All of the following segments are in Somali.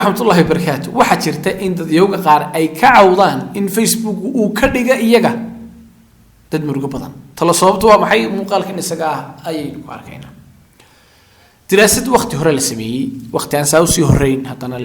Raxmatullahi barakaatu. Waxaa jirta in dadyowga qaar ay ka cawdaan in Facebook uu ka dhiga iyaga dad murugo badan. Talo sababtu waa maxay? Muuqaalkan isaga ah ayaynu ku arkaynaa diraasad waqti hore la sameeyey, waqti aan saa usii horeyn. Haddana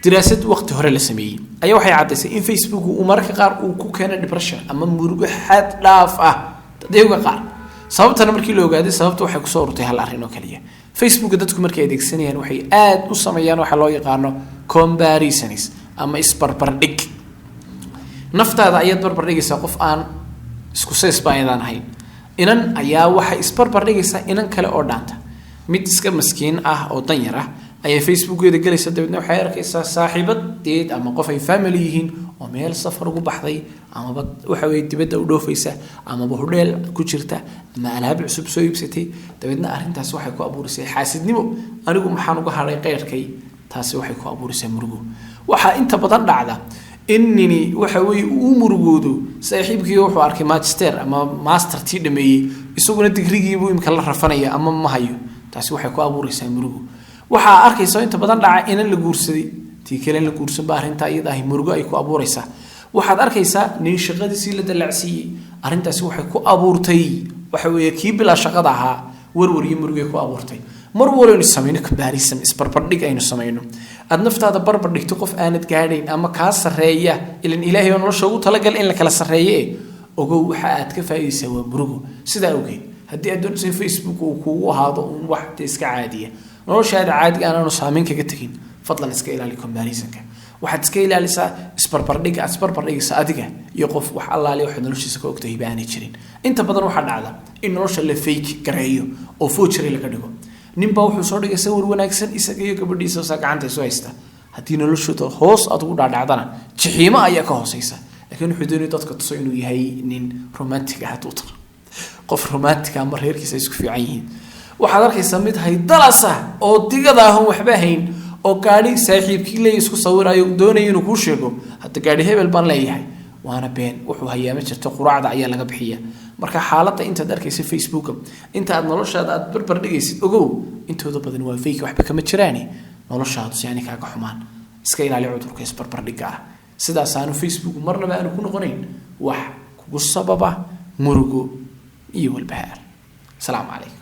diraasad waqti hore la sameeyey ayaa waxay caddaysay in Facebook uu mararka qaar uu ku keeno depression ama murugo xad dhaaf ah dadyowga qaar. Sababtana markii la ogaaday, sababta waxay kusoo ururtay hal arrin oo kaliya: Facebooka dadku markay adeegsanayaan waxay aada u sameeyaan waxa loo yaqaano comparisons ama isbarbardhig. Naftaada ayaad barbardhigaysaa qof aan isku size ba ayadaan ahayn. Inan ayaa waxay isbarbardhigaysaa inan kale oo dhaanta. Mid iska maskiin ah oo danyar ah ayaa Facebookeeda gelaysa, dabeedna waxay arkaysaa saaxiibadeed ama qof ay family yihiin oo meel safar ugu baxday, amaba waxa weye dibadda u dhoofaysa, amaba hodheel ku jirta, ama alaab cusub soo iibsatay. Dabeedna arrintaas waxay ku abuurisay xaasidnimo: anigu maxaan uga hadhay qeyrkay? Taasi waxay ku abuuraysaa murugo. Waxaa inta badan dhacda in nini waxa weeye uu murugoodo saaxiibkii wuxuu arkay magister ama master tii dhameeyey, isaguna digrigiibuu imika la rafanaya ama ma hayo. Taasi waxay ku abuuraysaa murugo. Waxaa arkaysa inta badan dhaca inan la guursaday, tii kale la guursan ba arrintaa iyada ahi murugo ay ku abuuraysaa. Waxaad arkaysaa nin shaqadiisii la dallacsiiyey, arrintaasi waxay ku abuurtay waxa weeye kii bilaa shaqada ahaa warwar iyo murugay ku abuurtay. Mar walaynu samayno comparison, isbarbardhig aynu samayno, aad naftaada barbar dhigto qof aanad gaadhayn ama kaa sarreeya, ilan Ilaahay oo nolosha ugu talagal in la kala sarreeye, ogow waxa aad ka faa'iidaysaa waa murugo. Sidaa awgeed, haddii aad doonayso in Facebook uu kugu ahaado uun wax dee iska caadiya, noloshaada caadiga aanaanu saameyn kaga tegin, fadlan iska ilaali comparisonka. Waxaad iska ilaalisaa isbarbardhiga aad isbarbardhigaysa adiga iyo qof wax allaale waxaad noloshiisa ka ogtahay ba aanay jirin. Inta badan waxaa dhacda in nolosha la fake gareeyo oo forgery laga dhigo. Ninbaa wuxuu soo dhigay sawir wanaagsan, isaga iyo gabadhiisa saa gacanta isu haysta. Haddii noloshooda hoos aad ugu dhaadhacdana, jixiimo ayaa ka hooseysa, laakiin wuxuu doonaya dadka tuso inuu yahay nin romantic ah. Hadduu taro qof romantic ama reerkiisa ay isku fiican yihiin, waxaad arkaysaa mid haydalasa oo digada ahon waxba hayn oo gaadhi saaxiibkii leeya isku sawirayo, doonaya inuu kuu sheego hadda gaadhi hebel baan leeyahay. Waana been, wuxuu hayaa ma jirto, quraacda ayaa laga bixiya. Marka xaaladda intaad arkaysa Facebooka, inta aad noloshaada aad barbar dhigaysid, ogow intooda badan waa fake, waxba kama jiraani. Noloshaadu si aanay kaaga xumaan, iska ilaali cudurka isbarbardhigga ah. Sidaasaanu Facebook marnaba aanu ku noqonayn wax kugu sababa murugo iyo walbahaar. Asalaamu calaykum.